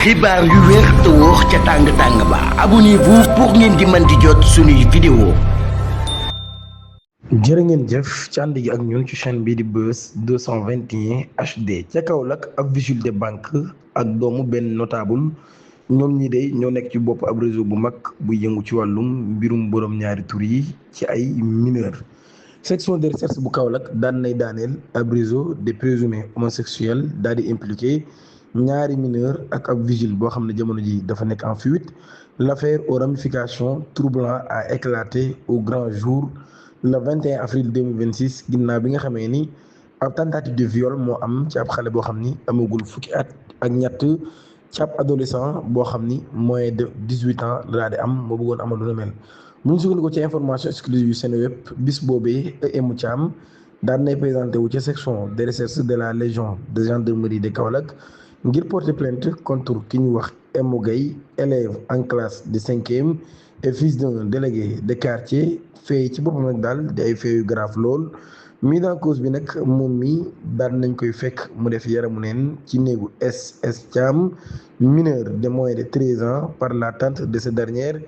xibaar yu wér te wóor ca tàng-tàng ba abonnez-vous pour ngeen di mën di jot suñuy vidéo. jërë ngeen jëf ci ànd gi ak ñun ci chaîne bii di Buzz 221 HD ca Kaolack ab vigile de banque ak doomu benn notable ñoom ñi de ñoo nekk ci bopp ab réseau bu mag bu yëngu ci wàllum mbirum borom ñaari tur yi ci ay mineurs. section de recherche bu Kaolack daan nay daaneel ab réseau de présumés homosexuels daal di impliqué ñaari mineur ak ab vigile boo xam ne jamono ji dafa nekk en fuite. L'affaire aux ramifications troublantes a éclaté au grand jour le 21 avril 2026 ginnaaw bi nga xamee ni ab tentative de viol moo am ci ab xale boo xam ni amagul fukki at ak ñett ci ab adolescent boo xam ni moins de 18 ans la daal di am moo bëggoon amal lu ne mel. bu ñu sukkandiku ci information exclusive yu Seneweb bis boobee EMU Thiam daan nay présenté wu ca section de recherche de la légion de gendarmerie de Kaolack ngir porter plainte contre ki ñu wax Emou Gueye, élève en classe de 5e et fils d'un délégué de quartier. fee ci boppam nag daal di ay fee yu grave lool mise en cause bi nag moom mi daal nañ koy fekk mu def yaramu neen ci néegu S Thiam, mineur de moins de 13 ans, par la tante de cette dernière.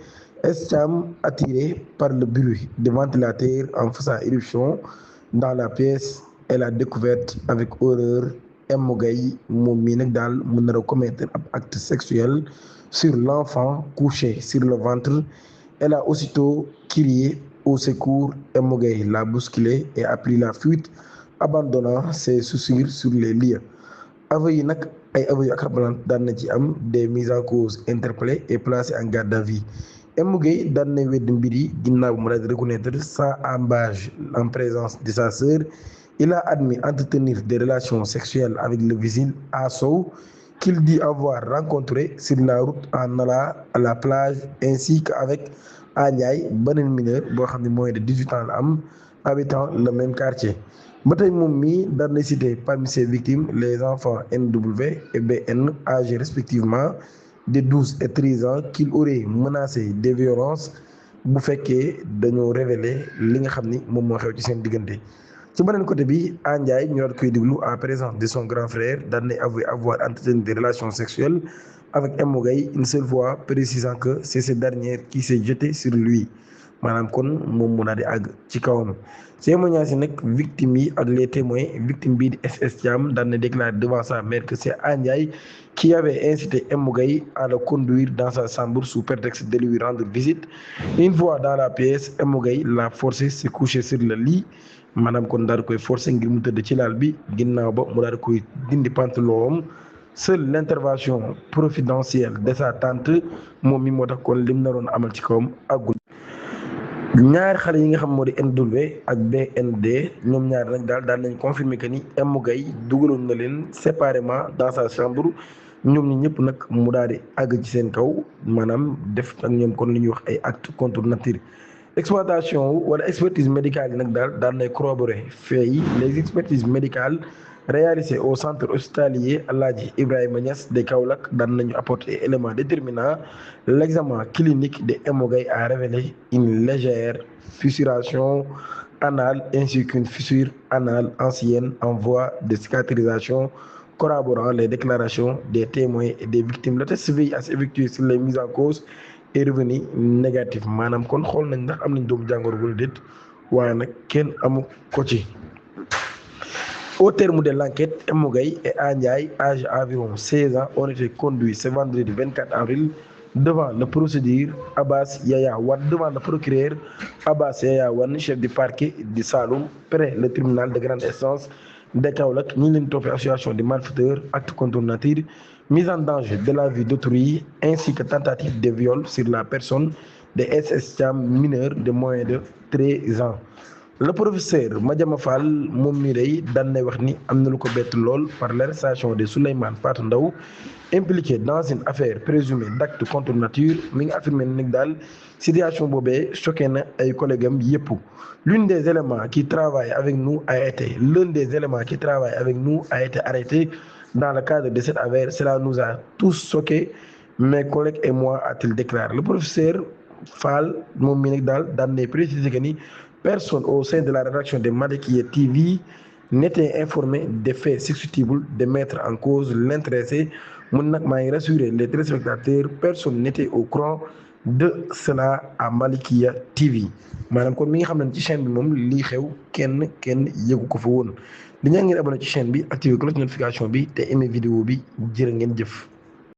S Thiam, attiré par le bruit des ventilateurs en faisant éruption dans la pièce, elle a découvert avec horreur Emou Gueye moom mii nag daal mu nar a commettre ab acte sexuel sur l'enfant couché sur le ventre. Elle a aussitôt crié au secours. Emou Gueye l'a bousculé et a pris la fuite, abandonnant ses chaussures sur les lieux. aveux yi nag ay aveux yu accablantes daan na ci am, des mises en cause interpellées et placées en garde à vue. Emou Gueye daan na wedd mbir yi ginnaaw mu daal di reconnaître sans ambages en présence de sa sœur. Il a admis entretenir des relations sexuelles avec le vigile à Sow, qu'il dit avoir rencontré sur la route en allant à la plage, ainsi qu'avec Ndiaye, beneen mineur boo xam ne moins de 18 ans la am, habitant le même quartier. ba tey moom mii daan na cité parmi ses victimes les enfants NW et BN, âgés respectivement de 12 et 13 ans, qu'il aurait menacé de violence bu fekkee dañoo révéler li nga xam ni moom moo xew ci seen diggante. ci beneen côté bi Ndiaye ñu doon koy déglu en présence de son grand frère daan na avoué avoir entretenu des relations sexuelles avec Emou Gueye une seule fois, précisant que c'est ce dernier qui s'est jeté sur lui. maanaam kon moom mu daal di àgg ci kawam. témoignage yi nag victimes yi ak les témoins, victime bii di S Thiam daan na déclaré devant sa mère que c'est Ndiaye qui avait incité Emou Gueye à le conduire dans sa chambre sous prétexte de lui rendre visite. Une fois dans la pièce, Emou Gueye l'a forcé se coucher sur le lit. maanaam kon daal di koy forcé ngir mu tëdd ci laal bi, ginnaaw ba mu daal di koy dindi pantalon. Seule l'intervention providentielle de sa tante moom mi moo tax kon lim naroon amal ci kawam àggul. ñaari xale yi nga xam moo di NW ak BND ñoom ñaar nag daal nañ confirmer que ni Emou Gueye dugaloon na leen séparément dans sa chambre. ñoom ñi ñëpp nag mu daal di àgg ci seen kaw, maanaam def ak ñoom kon li ñuy wax ay acte contre nature. exploitation wala expertise médicale yi nag daal nay corroborer fait yi. Les expertises médicales réalisées au centre hospitalier Aladji Ibrahima Niass de Kaolack daan nañu apporter éléments déterminants. L'examen clinique de Emou Gueye a révélé une légère fissuration anale ainsi qu'une fissure anale ancienne en voie de cicatrisation, corroborant les déclarations des témoins et des victimes. Le test VIH effectué sur les mises en cause est revenu négatif. maanaam kon xool nañ ndax am nañ doomu jàngoro wala déet, waaye nag kenn amu ko ci. Au terme de l'enquête, Emou Gueye et Ndiaye, âgés environ 16 ans, ont été conduits ce vendredi 24 avril devant le procureur Abbas Yaya Wane, chef du parquet du Saloum, près le tribunal de grande instance de Kaolack. ñi leen toppee association de malfaiteurs, acte contre nature, mise en danger de la vie d'autrui, ainsi que tentative de viol sur la personne de S Thiam, mineur de moins de 13 ans. Le professeur Madiama Fall moom mi day daan nay wax ni am na lu ko bett lool par l'arrestation de Souleymane Fatou Ndaw, impliqué dans une affaire présumée d'acte contre nature. Mi ngi affirmé nag daal situation boobee choqué na ay collègues am yëpp. L'un des éléments qui travaille avec nous a été arrêté dans le cadre de cette affaire. Cela nous a tous choqués, mes collègues et moi, a-t-il déclaré. Le professeur Fall moom mi nag daal daan nay préciser que ni personne au sein de la rédaction de Malikia TV n'était informé des faits susceptibles de mettre en cause l'intéressé mun nag maa ngi rassurer les téléspectateurs, personne n'était au courant de cela à Malikia TV maanaam kon mi nga xam ne ci chaîne bi moom lii xew kenn yëgu ko fa woon di ñaa ngeen abonné ci chaîne bi activer cloche notification bi te aimé vidéo bi jërë ngeen jëf.